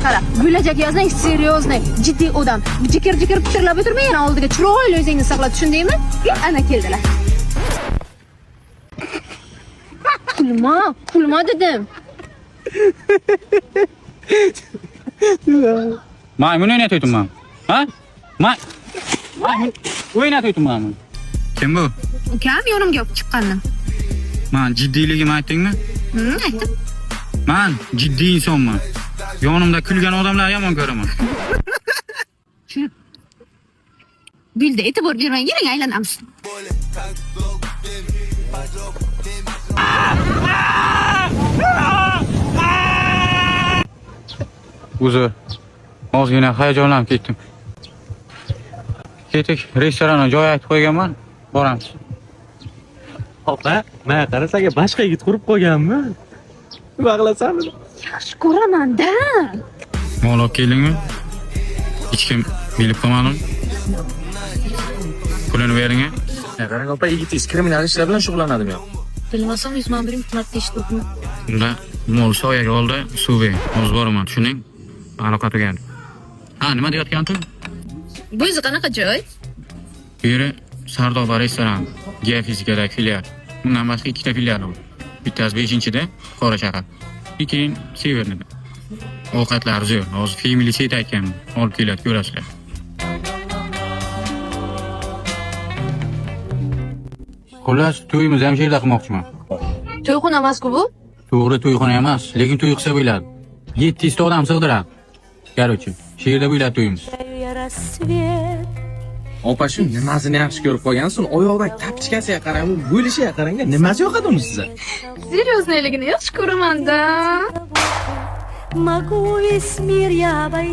Qara, bo'lajak yozning серьезный, jiddiy odam. Jikir jikir pichirlab o'tirma yana oldiga chiroyli o'zingni saqla, tushundingmi? Ana keldilar. Kulma, kulma dedim. Maymun o'ynatayapman. Ha? Maymun o'ynatayapman. Kim bu? Ukam yonimga olib chiqqandim. Man jiddiyligimni aytdingmi? Aytdim. Man jiddiy insonman. Yonimda kulgan odamlarni yomon ko'raman. Bildi, e'tibor bermang, yiring aylanamiz. Uzr. Ozgina hayajonlanib ketdim. Ketdik, restoranni joy aytib qo'yganman. Boramiz. Opa, mana qara, senga boshqa yigit qurib qo'yganmi? Nima qilasan? Yaxshi ko'raman-da. Mol olib keldingmi? Hech kim bilib qolmadim. Pulini bering. Qarang opa, yigitingiz kriminal ishlar bilan shug'ullanadimi? Bilmasam yuz man birinchi marta eshitdim. Unda mol soyaga oldi, suv ber. Hozir boraman, tushunding? Aloqa tugadi. Ha, nima deyotgandim? Bu o'zi qanaqa joy? Bu yeri Sardoba restoran, geofizikadagi filial. Bundan boshqa ikkita filial bor. Bittasi 5-da, Buxoro shahar. И keyin Severnida. Ovqatlar zo'r. Hozir family set aytganman. Olib keladi, ko'rasizlar. Xullas, to'yimizni ham shu yerda qilmoqchiman. To'yxona emas-ku bu. To'g'ri, to'yxona emas, lekin to'y qilsa bo'ladi. 700 ta odam sig'diradi. Короче, shu yerda bo'ladi to'yimiz. Opa, shu nimasini yaxshi ko'rib qolgansiz? Uni oyog'idagi tapichkasiga qarang, u bo'lishiga qarang, nimasi yoqadi uni sizga? Серьезныйligini yaxshi ko'raman-da. Могу весь мир я обойти.